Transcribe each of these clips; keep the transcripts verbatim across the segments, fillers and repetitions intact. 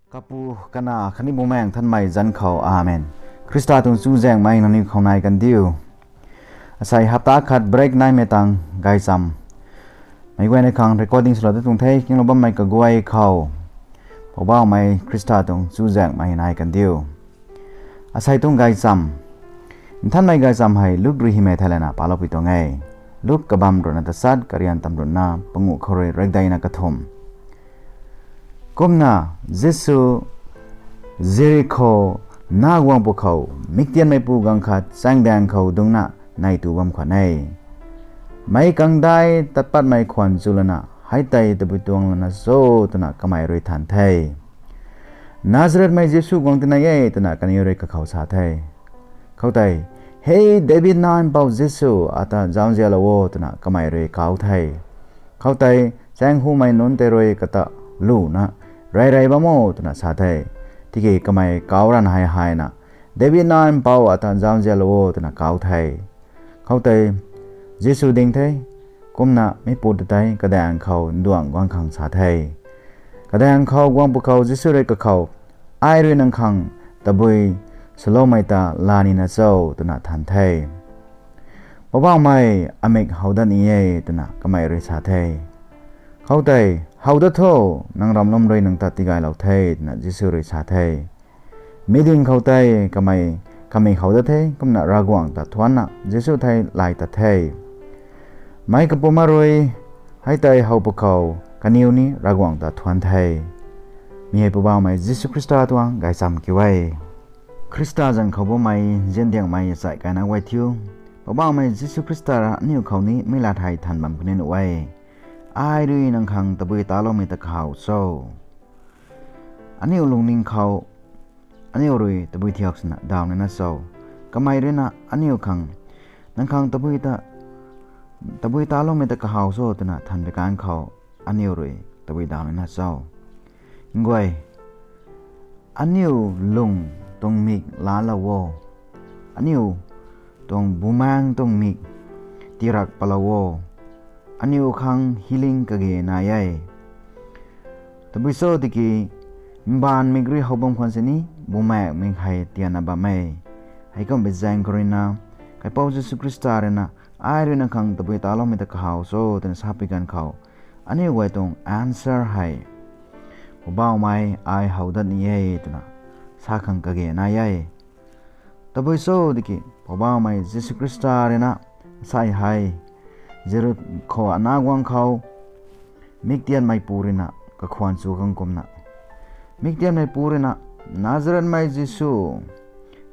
Kapu, Kanac khatni Bumaengh Nthanmei zanc khou, Amen. Khrista tuang chuzaenghmei nangniw khou nai kan diu. Asei hapta khat break naimei tang gaychamv meic guayna khang recording swlou dat tuang the. Kinglou bammei kaguay khou Poubauhmei Khrista tuang chuzaenghmei nai kan diu. Asei tuang gaychamv, nthanmei gaychamv hei Luk rui hymei thei lana paloupui tuang e. Luk kabamv ruhna tachat, karian tamruhna panguh khou rui rekdeina kathumh. Kumna Jisu Jerikho nac guang pwkhou miktianmeipu gaanv khat chaengdaeng khou dungcna neitu bam khwan e. Meic kangdai tat patmei khwan chulana, hei tei tabui tuang lana cho twna kamei rui than the. Nazaretmei Jisu guang tinei e twna kaniw rui kakhou sa the. Khoutei, Hei David nac mpouh Jisu, ata zauzianlou o twna kamei rui kauc the. Khoutei, chaeng humei nunc tei rui kata luna, Reirei bam o twna sa the. Tiki kamei kauc ranv hei hayna, David nac mpouh, ata zauzianlou o twna kauc the. Khoutei, Jisu ding the. Kumna mi pu ta tei kadaeng khou nduangc guang khang sa the. Kadaeng khou guang pwkhou Jisu rui kakhou, Ai rui nang khang tabui swloumei ta la nina cho twna than the. Poubauhmei, amik how dat ni e twna kamei rui sa the. Khoutei, How dat tho, nang ramlum rui nang ta tigaylou the twna Jisu rui sa the. Mi ding khou tei kamei, kamei how dat the. Kumna Ravguangc ta thuanna Jisu thei lay tat the. Meic kapwm rui hei tei how pwkhou kaniw ni Ravguangc ta thuan the. Mi hei Poubauhmei Jisu Khrista tuang gaychamv kiu e. Khrista zanc khou bammei ziandiangmei achai kaina guay thiu, Poubauhmei Jisu Khrista rui aniu khou ni meic lat hei than bam kuni nuh e. Ai rui nang khang tabui taloumei ta kahaw cho? Aniu lungning khou aniu rui tabui thiak swna daw nina cho? Kamei rui na aniu khang, nang khang tabui ta, tabui taloumei ta kahaw cho twna than pei kan khou aniu rui tabui daw nina cho? Nguay, aniu lung tuang mik laalou o. Aniu tuang bumaengc tuang mik tirak palou o. Aniu khang healing kage nai e. Tabui cho tiki, mbaanv mik rui how bam khwan sini, bumaengc mik hei tianna bam e. Heikum bi zaeng khou rui na, Kaipouc Jisu Khrista rui na, Ai rui nang khang tabui taloumei ta kahaw cho twna sa pei kan khou, aniu guay tuang answer hei, Poubauhmei, ai how dat ni e twna sa khang kage nai e. Tabui cho tiki, Poubauhmei Jisu Khrista rui na, asei hei, Jerikho nac guang khou miktianmeipu rui na kakhwan chu khang kumna, miktianmeipu rui na, Nazaretmei Jisu,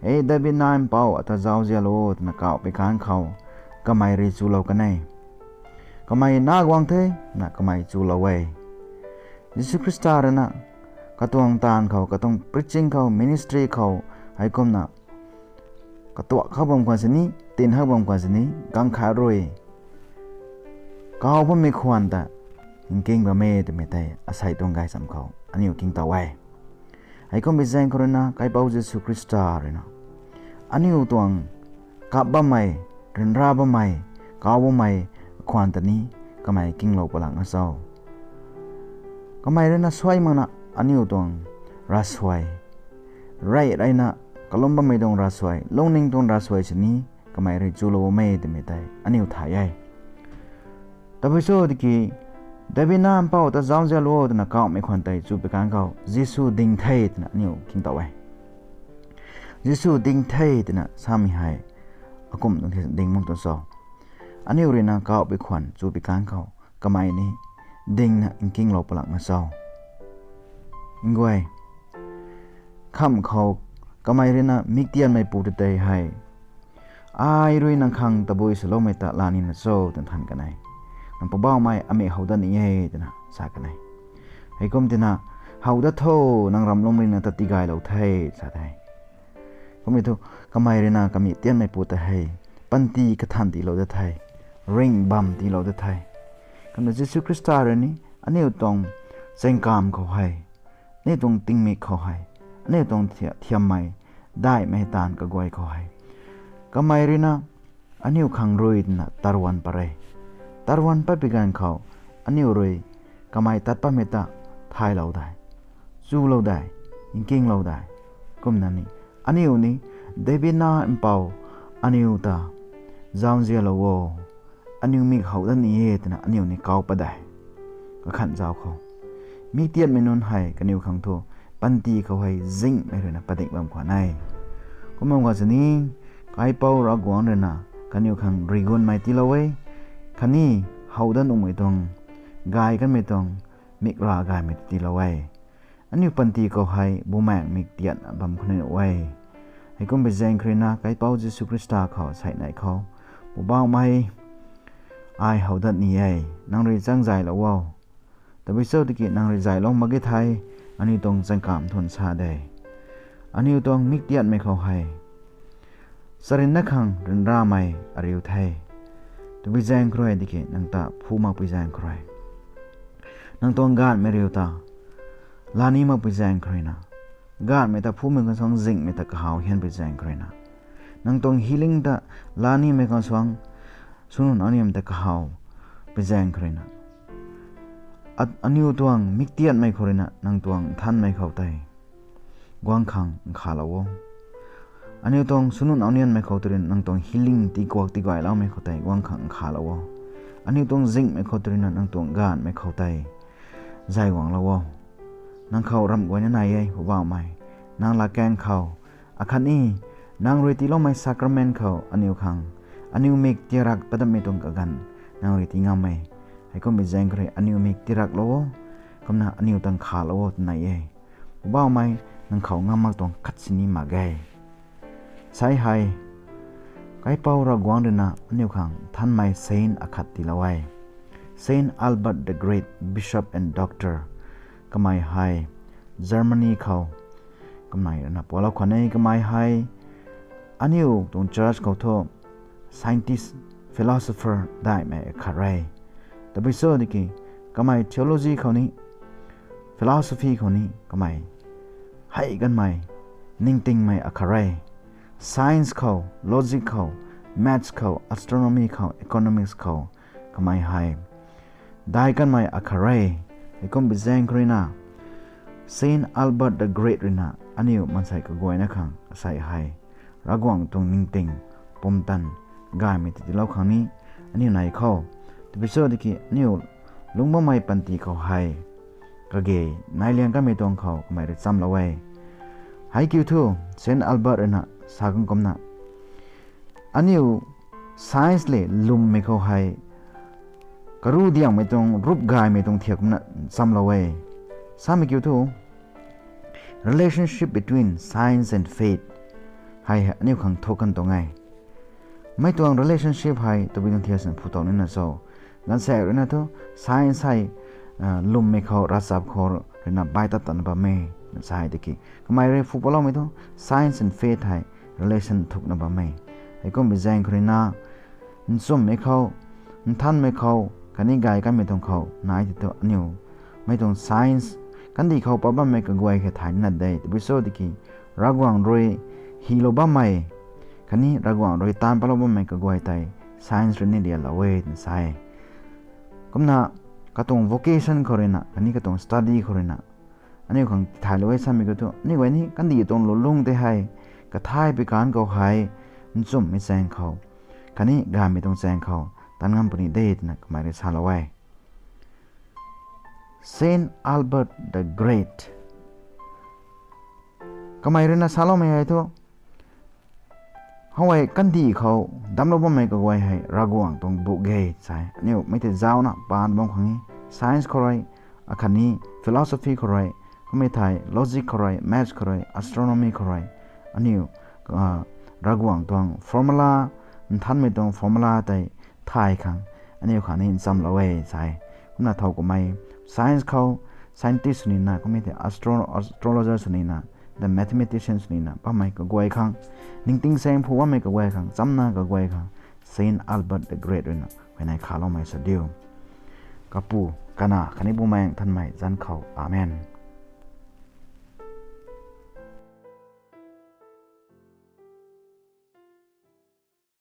hei David nac mpouh, ata zauzianlou o twna kauh pei kan khou, kamei rui chulou kan e. Kamei nac guang the, na kamei chulou e. Jisu Khrista rui na, katuang taanv khou, katuang preaching khou, ministry khou, heikumna, katuak khou bam khwan sini, tin hak bam khwan sini, gaanv khat rui kauc bammei khwan ta nking bam e twmei tei asei tuang gaychamv khou aniu king taw e. Heikum bi zaeng khou rui na Kaipouc Jisu Khrista rui na aniu tuang kap bammei, ryanra bammei, kauc bammei khwan ta ni kamei kinglou palakna cho? Kamei rui na suai makna aniu tuang ravsuai, rey reyna kalum bammei tuang ravsuai, lungning tuang ravsuai sini kamei rui chulou bam e twmei tei aniu thay e. Tabui cho tiki, David nac mpouh, ta zauzianlou o twna kauhmei khwan tei chu pei kan khou Jisu ding the twna aniu king taw e. Jisu ding the twna samei hei akum tuang the ding mak tuang cho? Aniu rui na kauhpui khwan chu pei kan khou kamei ni dingna nkinglou palakna cho? Nguay, khamh khou kamei rui na miktianmeipu ta tei hei, Ai rui nang khang tabui swloumei ta la nina cho? twna than kan e. Nang Poubauhmei, amei how dat ni e twna sa kan e. Heikum tina, How dat tho, nang ramlum rui na ta tigaylou the, sa the. Kummei thu, kamei rui na kamei tianmeipu ta hei panty kathan tiilou dat the, ringh bam tiilou dat the. Kumna Jisu Khrista rui ni aniu tuang chaengkamv khou hei, aniu tuang tingmik khou hei, aniu tuang thi- thiammei, daihmei taanv kaguay khou hei, kamei rui na aniu khang rui twna tarwan pat re. Tarwan patpui ganv khou aniu rui kamei tat patmei ta thaylou de, chulou de. nkinglou de. Kumna ni, aniu ni, David na mpouh, aniu ta zauzianlou o, aniu mik how dat ni e twna aniu ni kau pat de. Kakhan zauc khou, mik tiatmei nunc hei kaniw khang thu panty khou hei zingmei ruina padik bam khwan e. Kum bam khwan sini, Kaipouc Ravguangc ruina kaniw khang rigunmei tiilou e, khatni how dat nuhmei tuang, gay kanmei tuang, mik ra gaymei tiilou e. Aniu panty khou hei Bumaengh mik tiatna bam khwan e. Heikumbi zaeng khou ruina Kaipouc Jisu Khrista khou sei nei khou, Poubauhmei, ai how dat ni e, nang rui changzaylou o. Tabui cho tiki nang rui zaylou mak ge thei, aniu tuang changkam thun sa de. Aniu tuang mik tiatmei khou hei charynna khang ryanramei ariu the. Tabui zaeng khou rui tiki nang ta phu makpui zaeng khou rui, nang tuang gaanhmei riu ta laa ni makpui zaeng khou ruina, gaanhmei ta phumei khang suang zingmei ta kahaw hianpui zaeng khou ruina, nang tuang healing ta laa nimei khang suang swnunc aniam ta kahaw pui zaeng khou ruina, aniu tuang mik tiatmei khou ruina nang tuang nthanmei khou tei guang khang nkhavlou o. Aniu tuang swnunc anianmei khou tei ruina nang tuang healing tiikuak tigayloumei khou tei guang khang nkhavlou o. Aniu tuang zingmei khou tei ruina nang tuang gaanhmei khou tei zay guanglou o. Nang khou ramh guayna nai e, Poubauhmei. Nang latkaeng khou, akhatni nang rui tiiloumei sacrament khou aniu khang, aniu mik tiarak patdatmei tuang kaganv nang rui tii ngam e. Heikumbi zaeng khou rui aniu mik tiaraklou o, kumna aniu ta nkhavlou o twna nai e. Poubauhmei, nang khou ngam mak tuang khat sini mak ge. Sei hei, Kaipouc Ravguangc ruina aniu khang nthanmei saint akhat tiilou e. Saint Albert the Great, Bishop and Doctor. Kamei hei Germany khou, kamei ruina pualou khwan e. Kamei hei aniu tuang church khou thu scientist, philosopher daihmei akhat re. Tabui cho tiki kamei theology khou ni, philosophy khou ni kamei hei kanmei, ningtingmei akhat re. Science khou, logic khou, maths khou, astronomy khou, economics khou, kamei hei daih kanmei akhat re. Heikumbi zaeng khou ruina Saint Albert the Great ruina aniu maansei kaguayna khang asei hei Ravguangc tuang ningting, pumtan, gaymei tiilou khang ni aniu nai khou. Tabui cho tiki aniu lungc bammei panty khou hei kage nai liang kanmei tuang khou kamei rui nchamlou e. Hei kiu thu, Saint Albert ruina sa khang kumna, aniu science le lwmmei khou hei karu diangmei tuang, rup gaymei tuang thiak kumna nchamlou e. Samei kiu thu, relationship between science and faith hei aniu khang thuk kan tuang e. Mei tuang relationship hei tabui tuang thiak sina phu tow nina cho? Gaanvsaekc ruina thu science hei lwmmei khou, ravchap khou ruina baih tat tatna bam e, sa tiki kamei rui phu paloumei thu science and faith hei relation thukna bam e. Heikumbi zaeng khou ruina nchumhmei khou, nthanmei khou, khatni gay kanmei tuang khou nai tei thu aniu mei tuang science kandih khou pat bammei kaguay khe thay nina de. Tabui cho tiki Ravguangc rui hylou bammei khatni Ravguangc rui taanv patlou bammei kaguay tei science rui ni lialou e twna sa e. Kumna katuang vocation khou ruina khatni katuang study khou ruina aniu khang tithaylou e. Samei kiu thu, aniu guay ni kandih tuang lulung tei hei kathay pui kanv khou hei nchumhmei chaeng khou khatni gaymei tuang chaeng khou tan ngam puni de twna kamei rui salou e. Saint Albert the Great, kamei ruina saloumei hei thu, howhei kandih khou damclou bammei kaguay hei Ravguangc tuang bu ge sa e. Aniu mei tei zaucna paan bam khang e. Science khou rui, akhatni philosophy khou rui, kummei thei logic khou rui, maths khou rui, astronomy khou rui, aniu Ravguangc tuang formula, nthanmei tuang formula tei thay khang aniu khatni nchamlou e sa e. Kumna thow kummei science khou scientist sw nina, kummei thei astro-, astrologer sw nina, the mathematician sw nina bammei kaguay khang, ningting saeng phu bammei kaguay khang, chamna kaguay khang Saint Albert the Great ruina huayney khaloumei sa diu. Kapu, Kanac khatni Bumaengh Nthanmei zanc khou. Amen.